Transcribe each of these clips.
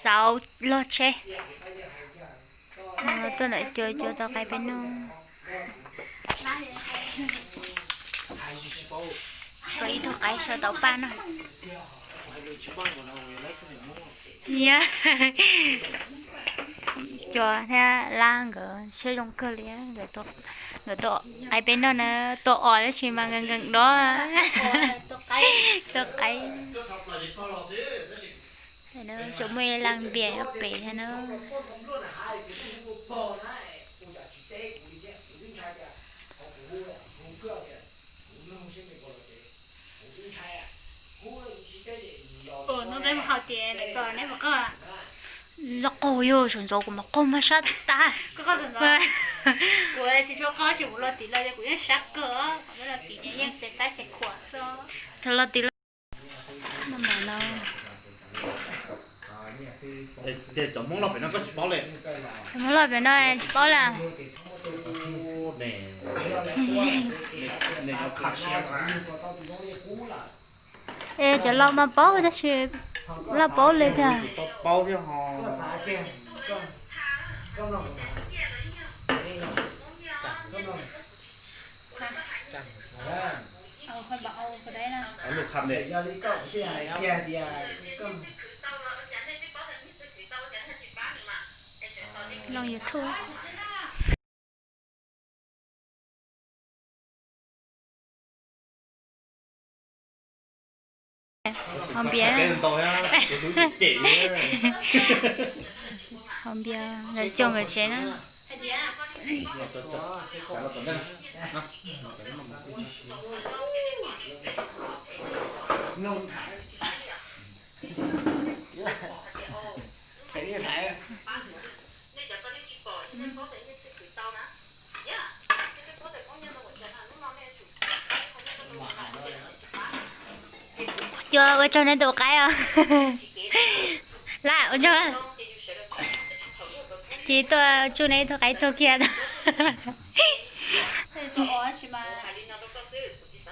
Xauv log tsheb. Tuaj ntawm cua, cua tau qaib peb noj. Tau ib tug qaib sawv tau paj noj. Yog cua thiab lab nkawd siab zoo kawg li, nkawd tua qaib peb noj na, tua os tab sis mas nkees nkees dob. Tua qaib. Tseem muaj ib laag npias nyob pem thiab na. Loj qaug yog, saum ntxov kuv mas qaug mas sab tag. Kuv tsis tshua qaug, tsis kuv loj tim lawm, kuv yeej sab kawg, kuv loj tim yeej xav xav xav khuam xwb. Thaum loj tim lawm no, ces cov Hmoob loj pem no koj tsis paub li. Cov Hmoob loj pem no tsis paub li. Es cov laus mas paub tab sis loj paub li tiag. Paub thiab ho. Lub kham de. Loo YouTube. Hau npias, hau npias, lawv coj nkawd tsev na. Cua ua tsaug nej tus qaib os. Laj ua tsaug. Ces tuaj tsuj nej tus qaib tuag kiag.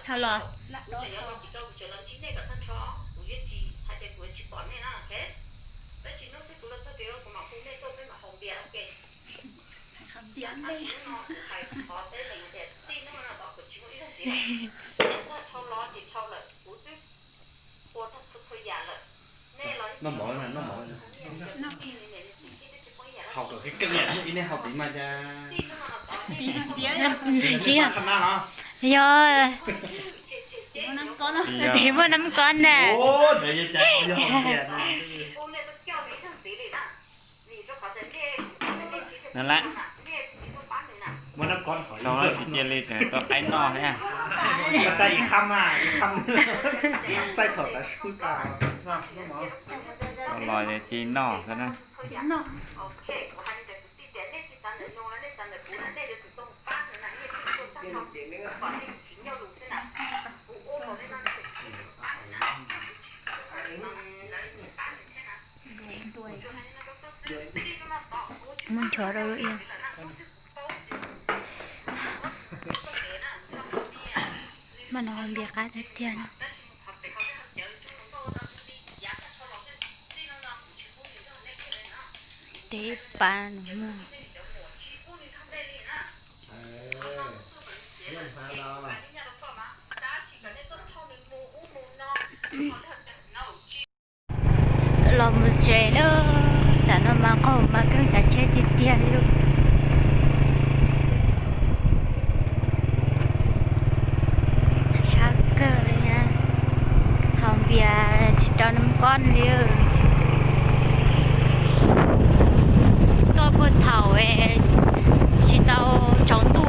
Thaum los. Noj mov, noj mov. Haus kom keej keej, ib nej haus tid mas cas. Yog, tes muaj nab kob na. Tsis cia li tseem tua qaib noj thiab. Los cia li noj xwb na. Muab nchuav rau lub iab. Mas no npias qab tiag tiag no. Tes pas no muag. Los mus tsev na, tsam no mas qaug mas keej tsav tsheb tiag tiag li. Sab kawg li na, haus npias tsis rau nab kob li. Tuaj puag thaum tsis tau tsaus ntuj.